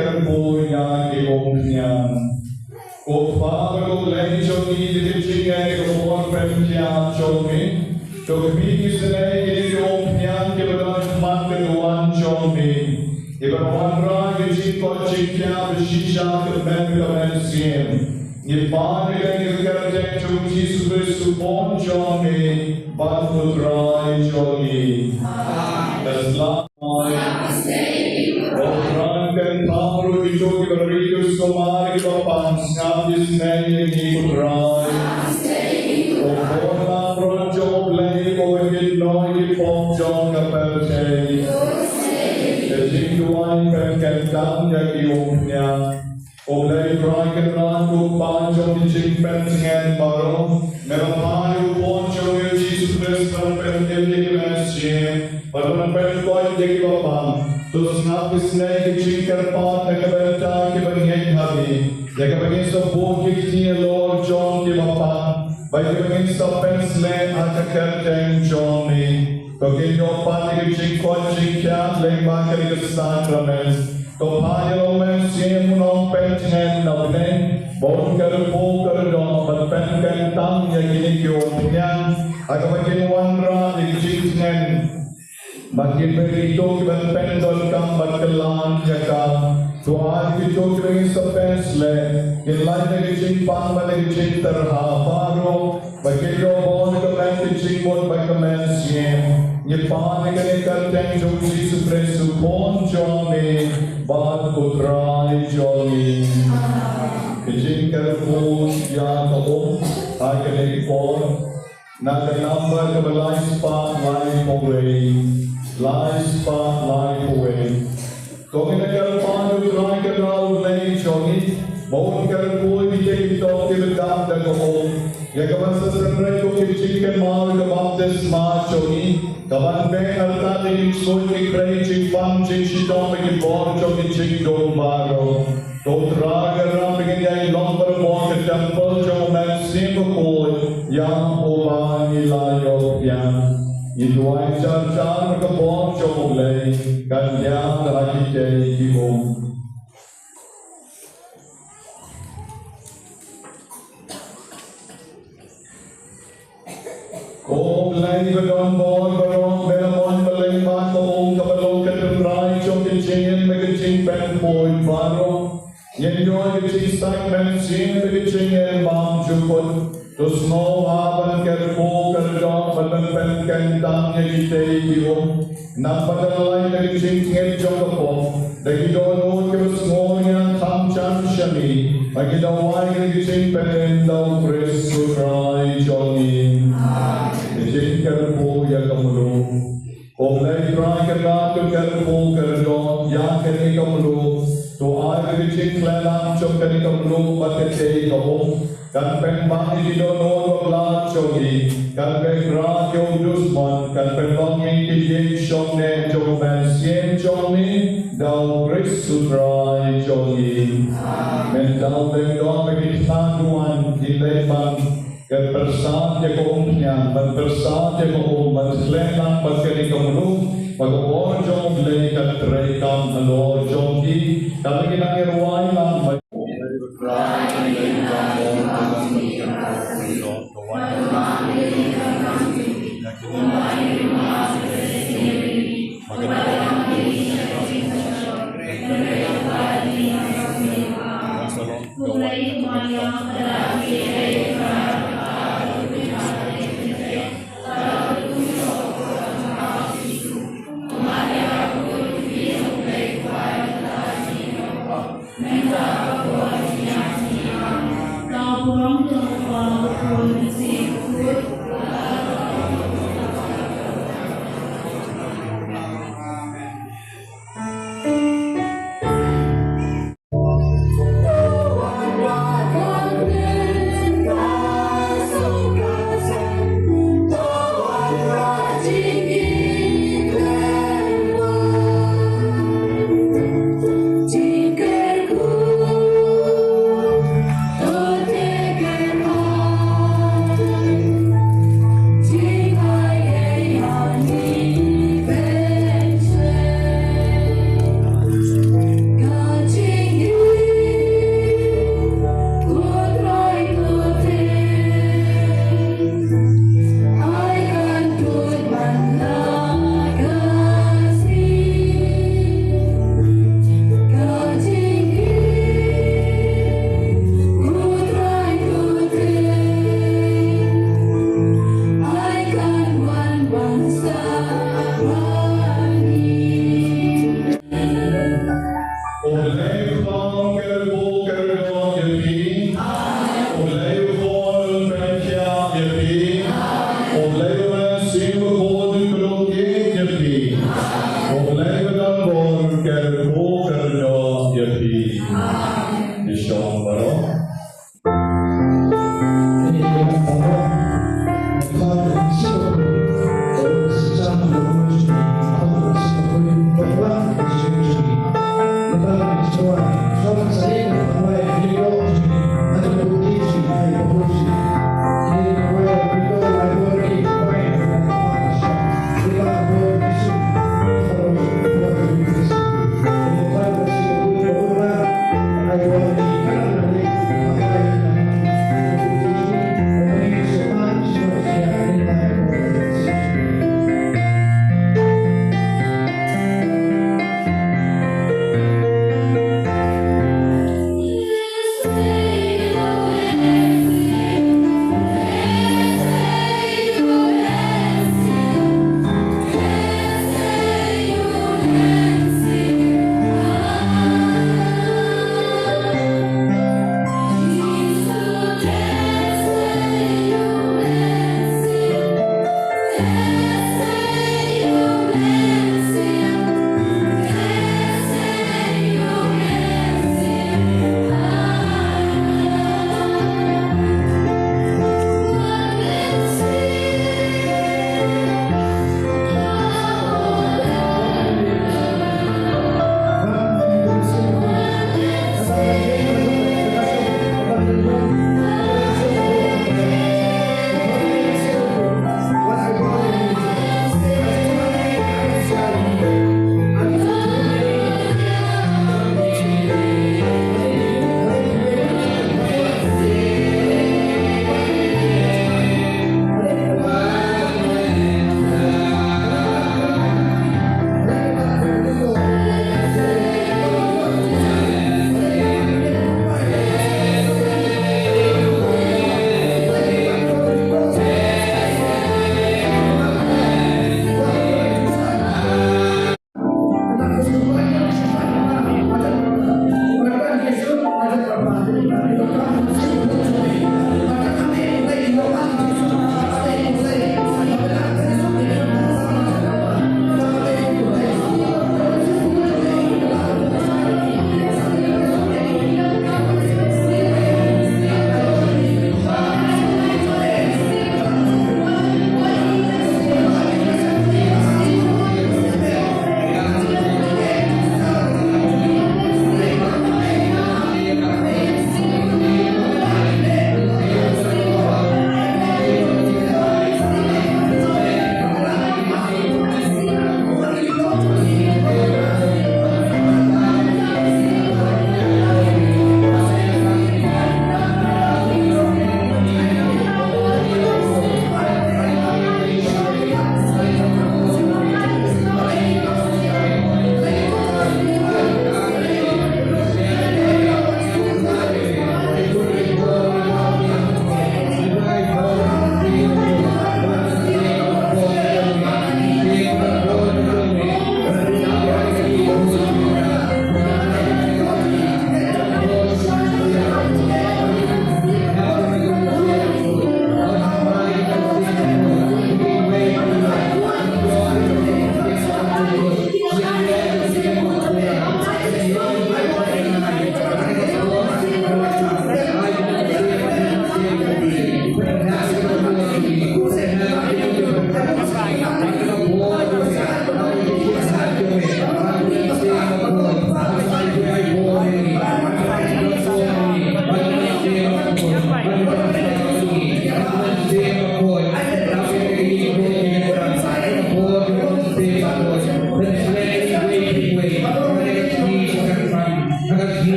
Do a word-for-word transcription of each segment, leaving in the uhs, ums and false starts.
Kyrkhu ïa ki umphniang. Ko Kpa bad ko Blei jong ngi, da ka jingngeit ka bor pynkhiah jong me, to khmih isynei ïa ki umphniang kiba don ha khmat ka duwan jong me, kiba wanrah ïa ka jingkoit jingkhiah ba shisha kyrmen ka mynsiem. Ngi pan ïa kane ka kyrteng jong U Jisu Khrist U Khun jong me bad U Trai jong ngi. Amen. Ka sla Ko Trai kan pynpaw ruh ïa kito kiba riewspah, kiba pan, sngap isynei ïa ngi ko Trai. Ko Khun baroh jong U Blei, ko ba kynnoh ïa ki pop jong ka pyrthei. Ka jingduwai pynkyntang ïa ki umphniang. Ko Blei Trai Kynrad, ko Kpa jong ki jingpyntngen baroh, me la phah ïa U Khun jong me U Jisu Khrist ban pynim ïa ki mynsiem bad ban pynkoit ïa kiba pan. To sngap isynei ïa ka jingkyrpad na ka bynta kiba ngeit ha me, ïa kaba ngin sa buh ki kti halor jong kiba pan bad kiba ngin sa pynsleh ha ka kyrteng jong me. To kin ïoh pat ïa ka jingkoit jingkhiah lyngba kane ka sakramen. To phah ïa u Mynsiem u Nongpyntngen na bneng ba un kyrkhu kyrdoh bad pynkyntang ïa kine ki umphniang ha kaba kin wanrah ïa ka jingtngen. Bad kin pynbeit ïa kito kiban pyndonkam bad kylla ïa ka. To ai kito kiba ngin sa pynsleh kin lait da ka jingpang bad da ka jingtyrha baroh, ba kin ïoh bor na ka met ka jingmut bad ka mynsiem. Ngi pan ïa kane ka kyrteng jong U Jisu Khrist U Khun jong me bad U Trai jong ngi. Ka jingkyrkhu ïa ka um ha kane ka por, na ka number kaba lai spah laiphew wei, lai spah laiphew wei. Ko ngin ïa kyrpad ïa U Trai Kynrad U Blei jong ngi ba un kyrkhu ïa kita kiba dap da ka um, ïa kaban sa synreit kum ka jingkynmaw ïa ka baptisma jong ngi, kaban beh artat ïa ki ksuid, ki khrei, jingpang, jingshitom bad ki bor jong ki jingdum baroh. Ko Trai Kynrad, ba ngin ïai long barabor ka templ jong U Mynsiem Bakhuid ïa uba ngi la ïoh biang. Ngi duwai jar jar ba ka bor jong U Blei kan lhiar ha kitei ki um. Ko Blei ba don bor baroh, me la mon ba lyngba ka um kaba long ka tynrai jong ka jingim bad ka jingpynpoi baroh, ngin ïoh ïa ka jingsait mynsiem bad ka jingim bymjukut. To sngewbha ban kyrkhu kyrdoh bad ban pynkyntang ïa kitei ki um. Naba da la lait da ka jingtngit jong ka pop, da ki dohnud kiba sngur ïa ka kham jan sha me, ba ki dawai da ka jingpynim da U Khrist U Trai jong ngi. Ka jingkyrkhu ïa ka mluh. Ko Blei Trai Kynrad, to kyrkhu kyrdoh ïa kane ka mluh. To ai ba ka jingkhlaiñ lang jong kane ka mluh bad katei ka um kan pynbang ïa ki dohnud bapla jong ngi, kan pynbra ïa u dusmon, kan pynlong ïa ngi ki ïing shongneh jong U Mynsiem jong me da U Khrist U Trai jong ngi. Mynta u Blei u don bad ki kynsan duwan, ngin leit ban pyrsad ïa ka umphniang, ban pyrsad ïa ka um, ban khlaiñ lang bad kane ka mluh, ba ka bor jong U Blei kan treikam halor jong ki, kaba ngi nang ïa rwai lang ba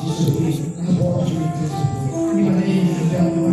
Jisu, ha bor jong ngi Jisu. Ngi ban ïa ngi jong ngi.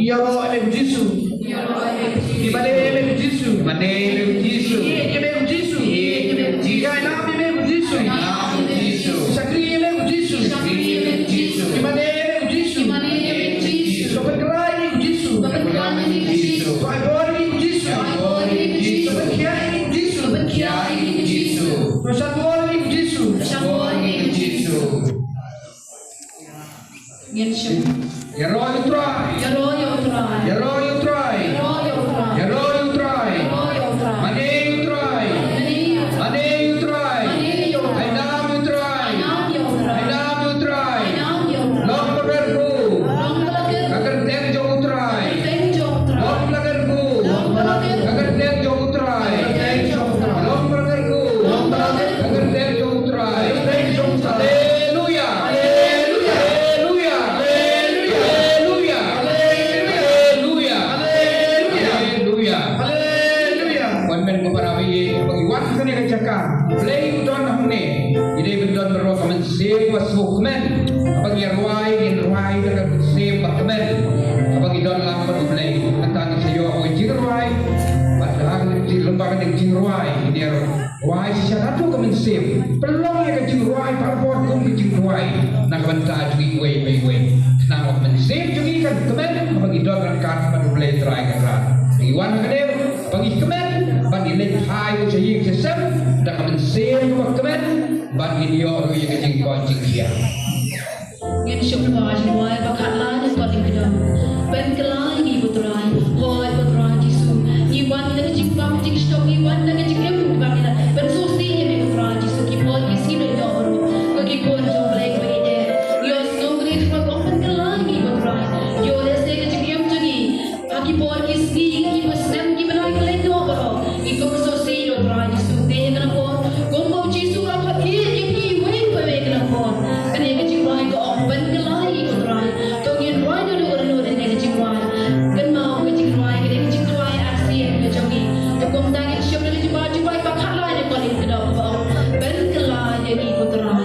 Ïaroh ïa me ko Jisu. Ïaroh ïa me ko Jisu. Ïa me ko Jisu. Ïa me ko Jisu. Ïa me ko Jisu. Ïa me ko Jisu. Shakri ïa me ko Jisu. Shakri ïa me ko Jisu. Ïa me ko Jisu. Ïa me ko Jisu. Ka pynkhreh ïa me ko Jisu. Ka pynkhreh ïa me ko Jisu. Ka ai bor ïa me ko Jisu. Ka ai bor ïa me ko Jisu. Ka pynkhiah ïa me ko Jisu. Ka pynkhiah ïa me ko Jisu. Ka shah bor ïa me ko Jisu. Ka shah bor ïa me ko Jisu. Ngin shim. Ïaroh ïa u Trai. Ïaroh ïa u Trai. Ïaroh ïa u Trai. Ïaroh ïa u Trai. Ïaroh ïa u Trai. Ïaroh ïa u Trai. Mane ïa u Trai. Mane ïa u Trai. Mane ïa u Trai. Mane ïa u Trai. Ai nam ïa u Trai. Ai nam ïa u Trai. Ai nam ïa u Trai. Ai nam ïa u Trai. Long ba la kyrkhu. Long ba la kyrkhu. Ka kyrteng jong u Trai. Ka kyrteng jong u Trai. Long ba la kyrkhu. Long ba la kyrkhu. Ka kyrteng jong u Trai. Ka kyrteng jong u Trai. Long ba la kyrkhu. Long ba la kyrkhu. Ka kyrteng jong u Trai. Ka kyrteng jong u Trai. Haleluya. Jaka Blei u don hangne. Ngi dei ban don ruh ka mynsiem ba sngewkmen. Haba ngi rwai, ngin rwai da ka mynsiem ba kmen. Haba ngi don lang bad U Blei, mynta ngin sa ïoh ka jingrwai. Bad ha ka jingrwai, ngin ïa rwai shisha naduh ka mynsiem. Pynlong ïa ka jingrwai, pynlong kum ka jingrwai na ka bynta jong ngi uwei pa uwei. Khnang ba ka mynsiem jong ngi kan kmen haba ngi don ryngkat bad U Blei Trai Kynrad. Ngi wan hangne ba ngi kmen, ba ngi leit phai sha ïing sha sem da ka mynsiem kaba kmen, ba ngin ïoh ruh ïa ka jingkoit jingkhiah. Ngin shong ba jingwai ba khat lai ne ko ding kdom. Pynkylla ïa ngi ko Trai, hooid ko Trai Jisu. Ngi wan da ka jingbam jingshitom, ngi wan da ka jingim ba ngi la pynsngewsih ïa me ko Trai Jisu. Ki por ki sngi ba ïoh ruh, ko ki por jong Blei ba ngi dei. Ïohsngew kane ka khmat, pynkylla ïa ngi ko Trai. Ïoh lehse ka jingim jong ngi. Ha ki por ki sngi, ki por snem, ki bnai, ki lyngngoh baroh, ngi kum sngewsih ïa U Trai Jisu. Te kane ka por, kumba U Jisu u la khot ïa ngi, ïa phi uwei pa uwei kane ka por. Kane ka jingrwai ka ong, pynkylla ïa ngi ko Trai. To ngin rwai naduh naduh kane ka jingrwai. Kynmaw ka jingrwai, kane ka jingrwai arsien ka jong ngi. To kumta ngin shim ïa ka jingrwai, jingrwai ba khat lai ne ko ding kdom ba ong, pynkylla ïa ngi ko Trai.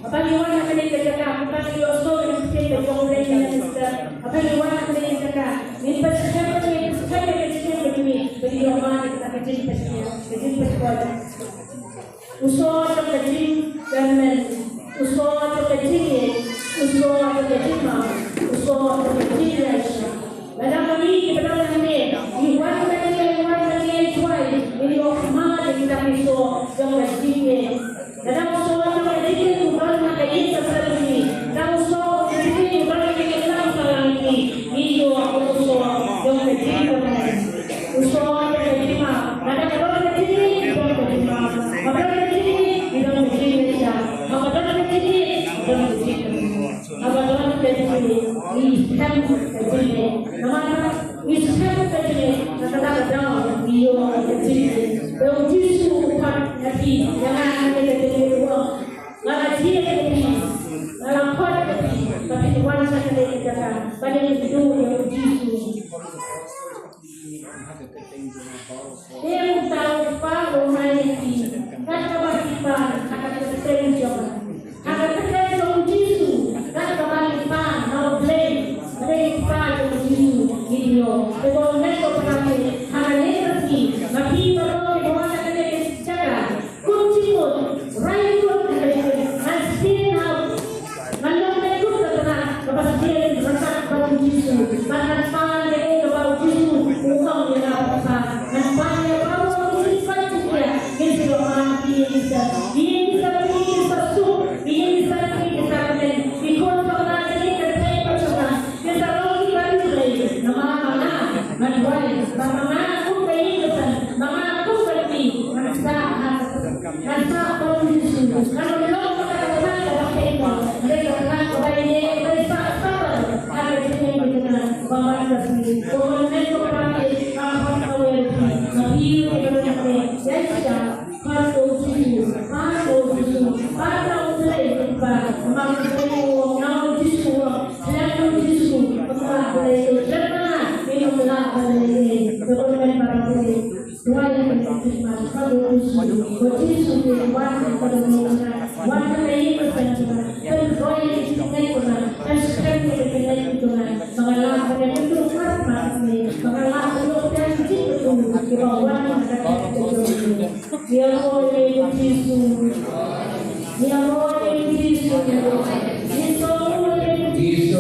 Haba ngi wan ha kane ka jaka, haba ngi ïohsngew ïa ka ktien ka jong U Blei, ngi ïa sister. Haba ngi wan ha kane ka jaka, ngin pynskhem, ngin pynskhem ïa ka ktien ka jong U Blei, ba ngi ïoh man ïa ka jingpynskhem, ka jingpynskhem. U sor jong ka jingkyrmen, u sor jong ka jingïeit, u sor jong ka jing U soh jong ka jingïaishah. Lada ma ngi kiba don hangne ngi wan ban ïaid, wan ban ïaid shuwa, ngin ïoh ma kita ki soh jong ka jingngeit. Lada u soh jong ka jingngeit u don ha ka ïing ka sem jong ngi, lada u soh jong ka jingngeit u don ha ka ïing ka sem jong ngi, ngin ïoh u soh jong ka jingngeit. U soh jong ka jingmap. Lada ka don ka jingngeit, ka don ka jingmap. Ka don ka jingngeit, ka don ka jingngeit. Ka don ka jingngeit, ka don ka jingngeit. Haba don ka jingngeit, ngi skhem ka jingngeit. Namar ngi skhem ka jingngeit, na kata ka daw ngi ïoh ka jingngeit. Ba u Jisu u khot ïa phi, ïa nga, ïa ka jingngeit u ong, nga la jia ïa phi, nga la khot ïa phi, ba phin wan sha kane ka jaka, ba phin ïakynduh ïa u Jisu. Te uta u kpa u ai ïa ki, kat kaba ki pan ha ka kyrteng jong nga, ha ka kyrteng jong u Jisu, kat kaba ki pan ha U Blei, ha ka kyrteng jong u Jisu, ngin ïoh. Te ko ngeit ko para, ha kane ka sngi, ma phi baroh kiba wan ha kane ka jaka, kum jingmut, rai kut ha kane, ngan sdien ha, ngan long ne kut ka tnat kaba sdien ryngkat bad u Jisu. Bad ngan pan ïa kaei kaba u Jisu u ong ïa nga ban pan. Ngan pan ïa baroh ki jingkoit jingkhiah. Ngin sa ïoh ma ki ïing ki sem, ki ïing ki sem, ki ïing ki sem suk, ki ïing ki sem ki ïing ki sem kmen, ki khun samla ki ïing ki sem, ki khun samla. Ki sa long ki bariewblei, namar ma nga nga duwai, bad ma nga kum ka ïing ka sem, ma nga kum ka kti, ngan sah ha, ngan sah bad u Jisu, ngan ym long kata ka tnat kaba kheiñ mo, hynrei ka tnat kaba ïeit, kaba sah sabar ha ka jingim ka tnat ba man ka sngi. Ko Mynsiem Bakhuid, nga khot kawei, ma phi kiba don hangne, ïaishah. Pan ïa u Jisu, pan ïa u Jisu, pan ïa u Blei, pan, namar u Blei u ong, namar u Jisu u ong, khlem ïa u Jisu, ym lah ban leh ei, khlem ïa nga, ngin ym lah ban leh ei. Te bun men baroh, duwai ïa kane ka khrismas, pan ïa u Jisu, u Jisu u wan ha ka dohnud jong nga, wan ha ka ïing ka sem jong nga, pynroi ïa ka jingngeit jong nga, pynskhem ïa ka jingngeit jong nga, ba nga lah ban ïakynduh pat ma nga, ba nga lah ban ïoh pat ïa ka jingkyrkhu, kiba wan na ka kti jong u. Ngi ïaroh ïa u Jisu. Ngi ïaroh ïa u Jisu. Ngi ïaroh ïa u Jisu. Ngi ïaroh ïa u Jisu.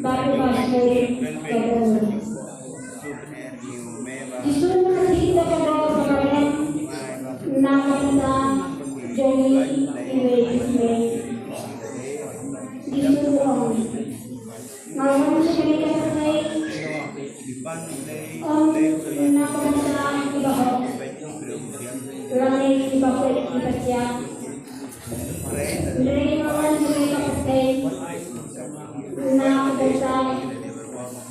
Bad uba sngewrit ka bor. Jisu u la thied da ka bor kaba rem, na ka bynta jong ngi iwei pa iwei. Jisu u ong, nga wan sha kane ka pyrthei, ym na ka bynta kiba hok, lane kiba pait kiba thiah. Hynrei nga wan sha kane ka pyrthei na ka bynta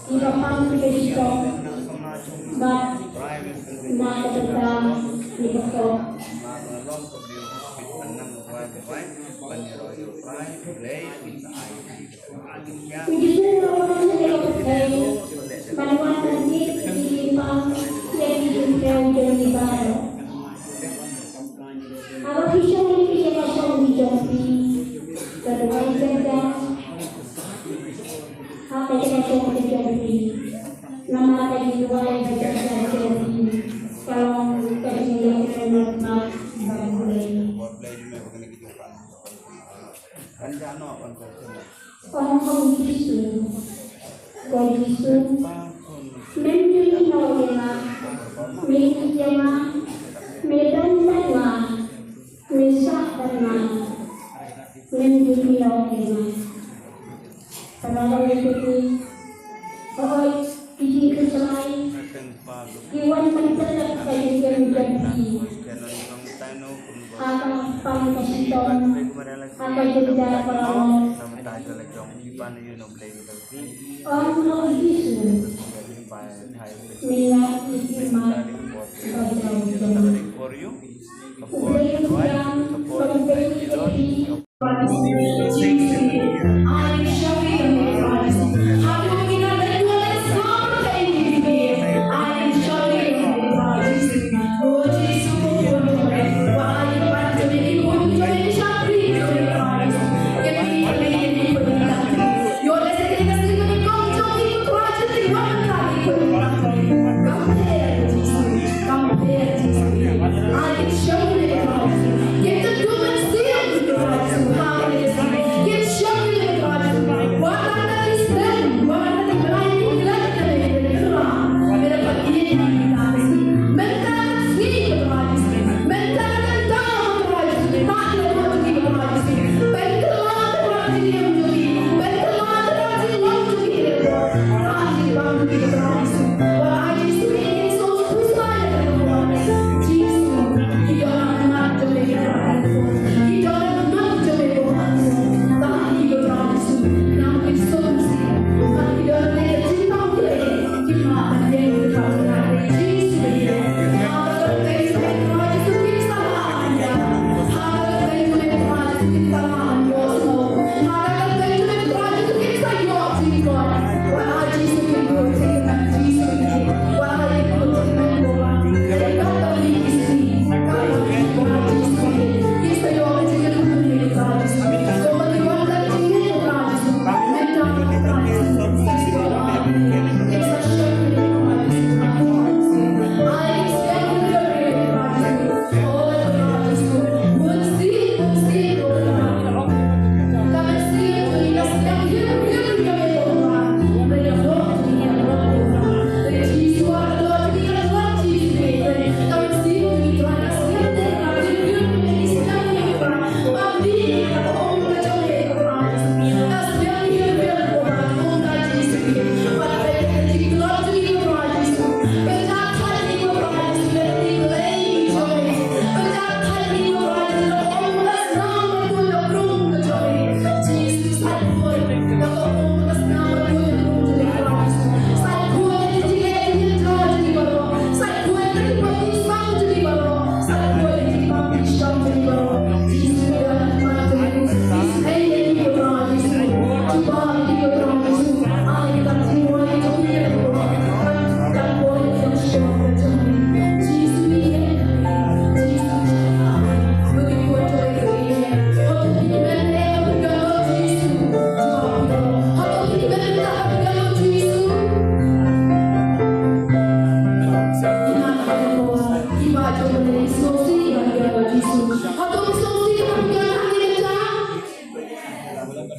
kiba pang kiba shitom, bad na ka bynta kiba khop. U Jisu u la wan sha kane ka pyrthei ban wan pyndit ïa ki jingpang ïa ki jingpyrkhat jong ngi baroh. Haba phi shong ha ka jaka shong jong phi, ka duwai kata ha ka jaka shong jong phi. Namar ka jingduwai kata jong phi ka long ka jingïakynduh bad U Blei. Ong, ong Jisu, ko Jisu, mem ju ïehnoh ïa nga, me ïeit ïa nga, me don bad nga, me sah bad nga, mem ju ïehnoh ïa nga. Para bangeit, hooid, ki jingkhuslai ki wan mynta ka jingim jong phi. Ha ka pang ka shitom, ha ka jingdar paralok. Ong, ong Jisu, me la ïeit ïa nga. Ba jaw jong U Blei u biang, ba u biang ïa phi.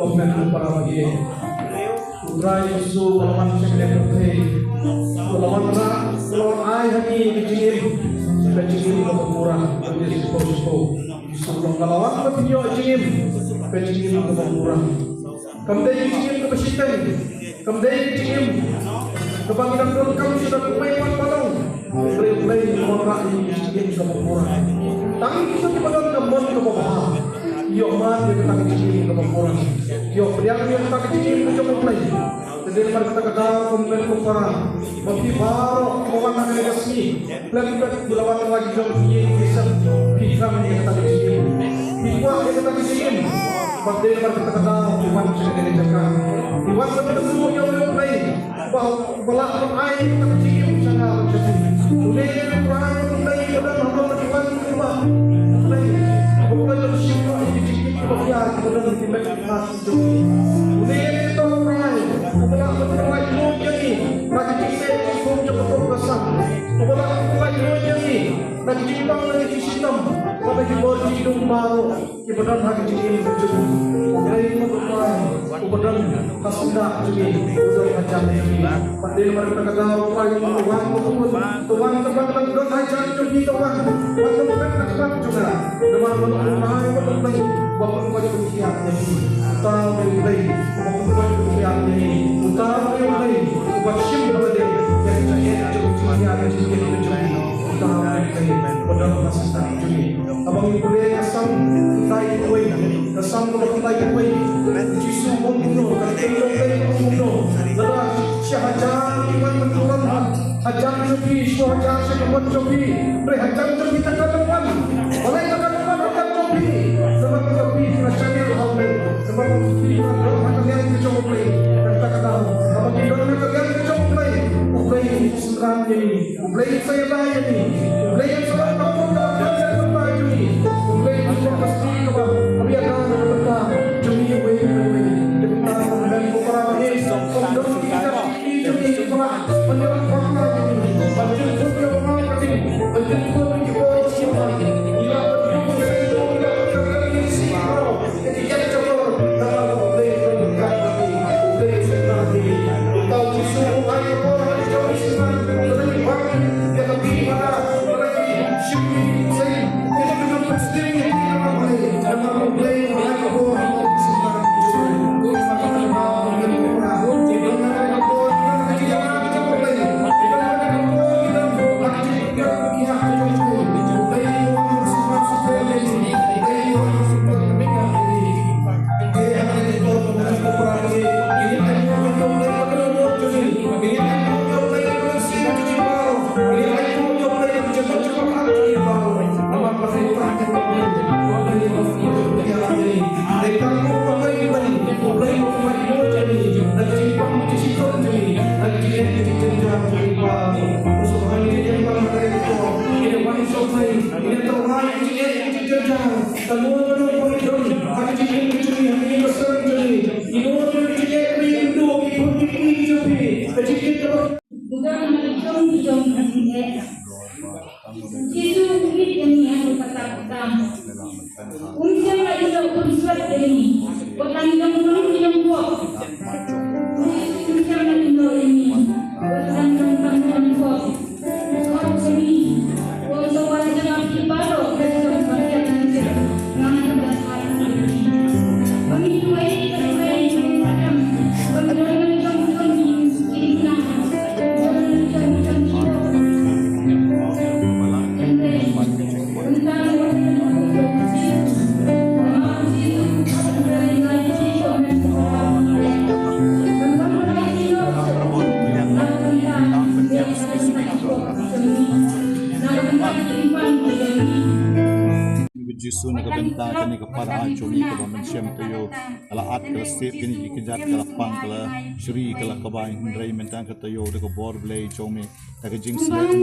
Amen. Para bagi. U Trai Jisu ba la wan sha kane ka pyrthei, u la wan rah, u la wan ai ha ngi ka jingim, ka jingim kaba pura, ka jingim kaba pura. Jisu u ong, nga la wan ban pynïoh jingim, ka jingim kaba pura. Kam dei ka jingim kaba shiteng, kam dei ka jingim kaba ngi dang donkam shuh da kumne pat ba long. Hynrei U Blei u wanrah ïa ngi ka jingim kaba pura. Tang kita kiba don ka mon kaba bha, ïoh mad ïa kata ka jingim kaba pura, ïoh pdiang ïa kata ka jingim ka jong U Blei. Te dei namar kata ka daw, ko hynmen ko para, ba phi baroh kiba wan ha kane ka sngi, khlem pep phi la wan na la ki jong phi ïing ki sem, phi khrang ïa kata ka jingim, phi kwah ïa kata ka jingim. Bad dei namar kata ka daw phi wan sha kane ka jaka, phi wan ban kyntu ïa U Blei ba, ba lah ban ai kata ka jingim sha nga bad sha phi. Une U Trai U Blei ba don ha ka jingwan kumba U Blei, U Blei ban shim noh ïa ki jingkit kiba pia kiba don ha ki met ki phad. Une U Trai uba lah ban pynlait luid ïa ngi na ka jingeh jingkhum jong ka pop ka sam, uba lah ban pynlait luid ïa ngi na ka jingpang na ka jingshitom bad na ki bor jingdum baroh kiba don ha ka jingim ka jong ngi. U Blei U Trai uba don ha syndah jong ngi, u don hajan jong ngi. Bad dei namar kata ka daw U Trai, to wan, to wan, to wan, to wan, to wan, to don hajan jong ngi, to wan. Wan to peit na ka mat jong nga. Namar ba U Trai uba don, ba pynkoit pynkiar ïa ngi. Uta U Blei uba pynkoit pynkiar ïa ngi. Uta U Blei uba shim bad leh ïa ka jingeh jong ngi, ïa ka jingeh jong ngi. Uta U Blei uba don ha syndah jong ngi. Haba ngi pule ka Salm khyndai khatwei, ka Salm kaba khyndai khatwei, U Jisu u ong kumno, ka ktien U Blei u ong kumno? Lada shi hajar ki wan ban kular hajan jong phi, shiphew hajar sha ka mon jong phi, hynrei hajan jong phi tang katne wan. Balei tang katne wan hajan jong phi? Namar ba phi ki la shaniah ha U Blei, namar ba phi ki la don ha ka liang ka jong U Blei. Kata ka daw, haba ngi don ha ka liang ka jong U Blei, U Blei u synran ïa ngi. U Blei un sa ïada ïa ngi. U Blei un sa long ka pyrthei ka pyrthei jong ngi. U Blei un sa long ka sngi kaba, kaba ïada ïa ka bynta jong ngi uwei pa uwei. Te mynta ko hynmen ko para, ba ngi sngewdon ïa ka jingkit jong ngi, para, ban ïoh bakla ïa ngi, ban jynkhun ïa u Nongpynim, ban jynkhun ïa ki bor jong ngi. Ngi la ban ïoh ban sngewdon, ngi la ban ïoh ban sngewdon. Uta na ka jong ka jingeh. U Jisu u mih ïa ngi ha ka kata ka tam. Um shym la ïoh ban sngewthuh ïa ngi. Wat la ngi dang wan ngi dang pop. U Jisu um shym la ïoh ïa ngi. Wat la ngi dang wan ngi dang pop. Jisu, na ka bynta kane ka para jong ngi kaba mynshem taïew, ka la at, ka la sep kine ki kjat, ka la pang, ka la shri, ka la kbai, hynrei mynta ka taïew da ka bor Blei jong me, da ka jingsngewthuh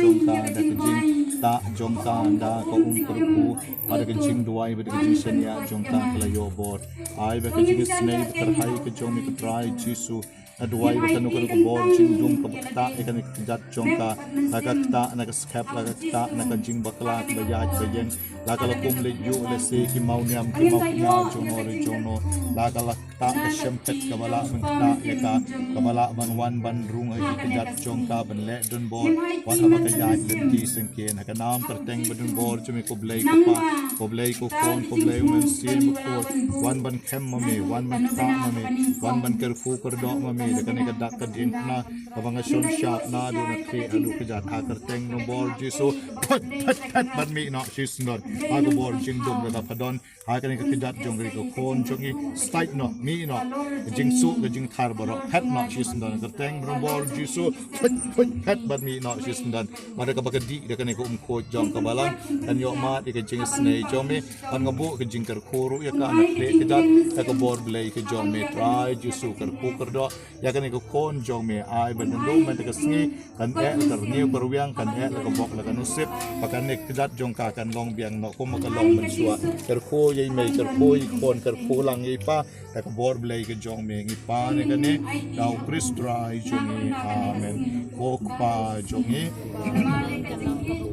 jong ka, da ka jingtah jong ka, da ka um kyrkhu, bad da ka jingduwai, bad da ka jingshaniah jong ka, ka la ïoh bor. Ai ba ka jingisynei bad kyrhai ka jong me, ko Trai Jisu, nga duwai ba kano kano ka bor jingdum kaba ktah ïa kane ka kjat jong ka, la ka ktah na ka skhem, la ka ktah na ka jingbakla kaba ïaid ba ïeng, la ka la kum leit ïuh lehse ki mawniam ki mawkñia jong no re jong no, la ka la Ka ka shem phet kaba lah ban ktah ïa ka, kaba lah ban wan ban rung ha ki kjat jong ka ban leh donbor wat haba ka ïaid lynti syngkien. Ha ka nam kyrteng ba donbor jong me ko Blei ko Pa, ko Blei ko Khun, ko Blei u Mynsiem Bakhuid. Wan ban khem ma me, wan ban ktah ma me, wan ban kyrkhu kyrdoh ma me da kane ka dak ka diengphna kaba nga shon shap naduh na khlieh haduh kjat. Ha kyrteng donbor Jisu, phet phet phet bad mih noh shisyndon. Ha ka bor jingdum da ka pardon, ha kane ka kjat jong ka ri ka khun jong ngi, stait noh, mih noh. Ka jingsuk ka jingthar baroh phet noh shisyndon. Kyrteng donbor Jisu, phet phet phet bad mih noh shisyndon. Bad da kaba ka dih da kane ka umkhuid jong ka balang, kan ïoh mad ïa ka jingisynei jong me. Bad nga buh ka jingkyrkhu ruh ïa ka na khlieh kjat, ïa ka bor Blei ka jong me Trai Jisu. Kyrkhu kyrdoh ïa kane ka khun jong me, ai ban ym duh mynta ka sngi kan eh la ka rngiew ka rwiang, kan eh la ka bok la ka nusip, ba kane ka kjat jong ka kan long biang noh kumba ka long mynshuwa. Kyrkhu ïa i mei, kyrkhu ïa i khun, kyrkhu lang ïa i pa da ka bor Blei ka jong me. Ngi pan ïa kane da u Khrist Trai jong ngi. Amen. Ko Kpa jong ngi,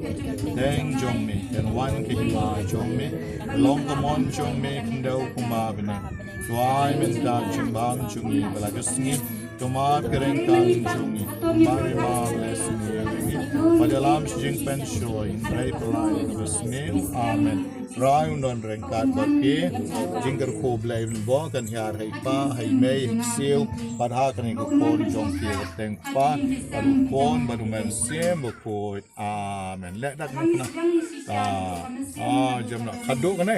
kyrteng jong me kan wan, ka hima jong me kan long, ka mon jong me khyndew kumba ha bneng. To ai mynta ka jingbam jong ngi ba la ka sngi. To map ka ryngkat jong ngi kumba me map leh sngi ïa ngi. Bad ïalam sha jingpynshoi, hynrei pyllait ïa ka basniew. Amen. Trai un don ryngkat bad phi. Jingkyrkhu Blei donbor kan hiar ha i Pa, ha i Mei, ha i Ksiew bad ha kane ka khun jong phi. Kyrteng Kpa bad u Khun bad u Mynsiem Bakhuid. Amen. Leh dak na. Ah, ah, jam na. Khadduh kane.